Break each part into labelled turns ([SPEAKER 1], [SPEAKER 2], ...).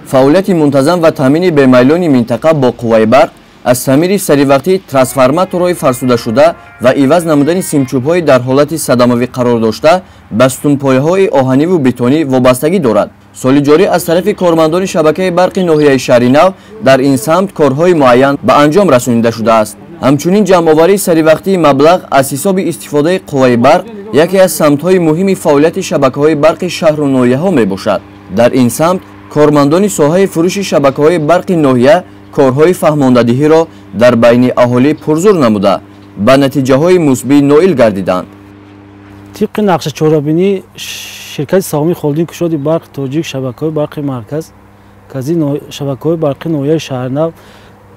[SPEAKER 1] Фаъолияти мунтазам ва таъмини бемайлони минтақа бо қувваи барқ аз таъмири саривақтии трансформаторҳои фарсудашуда ва иваз намудани симчӯбҳои дар ҳолати садамавӣ қарор дошта ба сутунпояҳои оҳаниву бетонӣ вобастагӣ дорад. Соли ҷорӣ аз тарафи кормандони шабакаи барқи ноҳияи Шаҳри Нав дар ин самт корҳои муайян ба анҷом расонида шудааст. Ҳамчунин ҷамъоварии саривақтии маблағ аз ҳисоби истифодаи қувваи барқ яке аз самтҳои муҳими фаъолияти шабакаҳои барқи шаҳру ноҳияҳо мебошад. Дар ин самт кормандони соҳаи фурӯши шабакаҳои барқи ноҳия корҳои фаҳмондадиҳиро дар байни аҳолӣ пурзур намуда, ба натиҷаҳои мусбӣ ноил гардиданд.
[SPEAKER 2] Тибқи нақша чорабинӣ ширкати саҳомии холдинг кушоди барқи тоҷик шабакаҳои барқи маркази шабакаҳои барқи ноҳияи Шаҳринав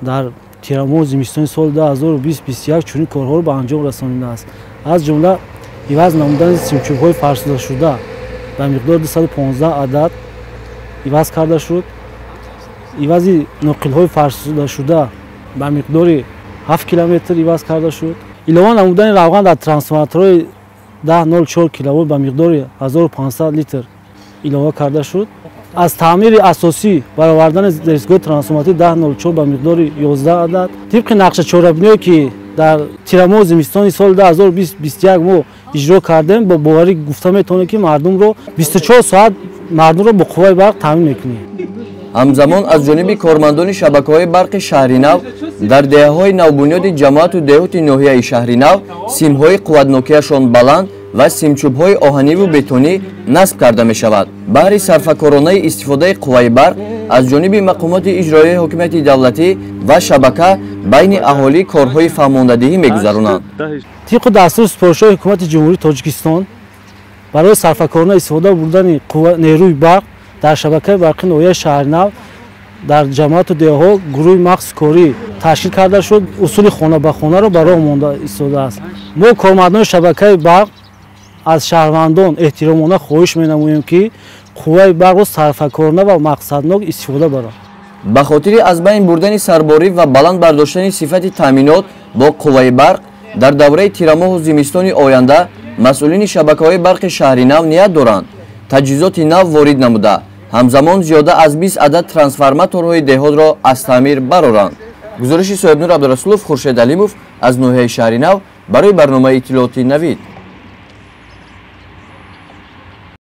[SPEAKER 2] дар тирамоҳу зимистони соли 2020-21 чунин корҳоро ба анҷом расонидааст. Аз ҷумла иваз намудани симчӯбҳои фарсудашуда ба миқдори 215 адад иваз карда шуд. Ивази ноқилҳои фарсудашуда ба миқдори 7 километр иваз карда шуд. Илова намудани равған дар трансформаторҳои 10,04 киловолт ба миқдори 1500 литр илова карда шуд. Аз таъмири асосӣ баровардани зерстгоҳи трансформаторӣ 10,04 ба миқдори 11 адад. Тибқи нақша чорабиниҳое ки дар тирамоҳу зимистони соли 2020-21 мо иҷро кардем, бо боварӣ гуфта метавонем, ки мардумро 24 соат мардумро бо қувваи барқ таъмин мекунем.
[SPEAKER 1] Ҳамзамон аз ҷониби кормандони шабакаҳои барқи Шаҳри Нав дар деҳаҳои навбунёди ҷамоату деҳоти ноҳияи Шаҳри Нав симҳои қувватнокияшон баланд ва симчӯбҳои оҳаниву бетонӣ насб карда мешавад. Баҳри сарфакоронаи истифодаи қувваи барқ аз ҷониби мақомоти иҷроияи ҳокимияти давлатӣ ва шабака байни аҳолӣ корҳои фаҳмондадиҳӣ мегузаронанд.
[SPEAKER 2] Тибқи дастури супоришҳои Ҳукумати Ҷумҳурии Тоҷикистон барои сарфакорона истифода бурдани нерӯи барқ дар шабакаи барқи ноҳияи Шаҳринав дар ҷамоату деҳаҳо гурӯҳи махсуси корӣ ташкил карда шуд. Усули хона ба хонаро ба роҳ монда истодааст. Мо кормандони шабакаи барқ аз шаҳрвандон эҳтиромона хоҳиш менамоем, ки қувваи барқро сарфакорона ва мақсаднок истифода баранд.
[SPEAKER 1] Ба хотири аз байн бурдани сарборӣ ва баланд бардоштани сифати таъминот бо қувваи барқ дар давраи тирамоҳу зимистони оянда масъулини шабакаҳои барқи Шаҳри Нав ният доранд таҷҳизоти нав ворид намуда, ҳамзамон зиёда аз 20 адад трансформаторҳои деҳотро аз таъмир бароранд. Гузориши Соҳибнур Абдурасулов, Хуршед Алимов аз ноҳияи Шаҳри Нав барои барномаи иттилоотии Навид.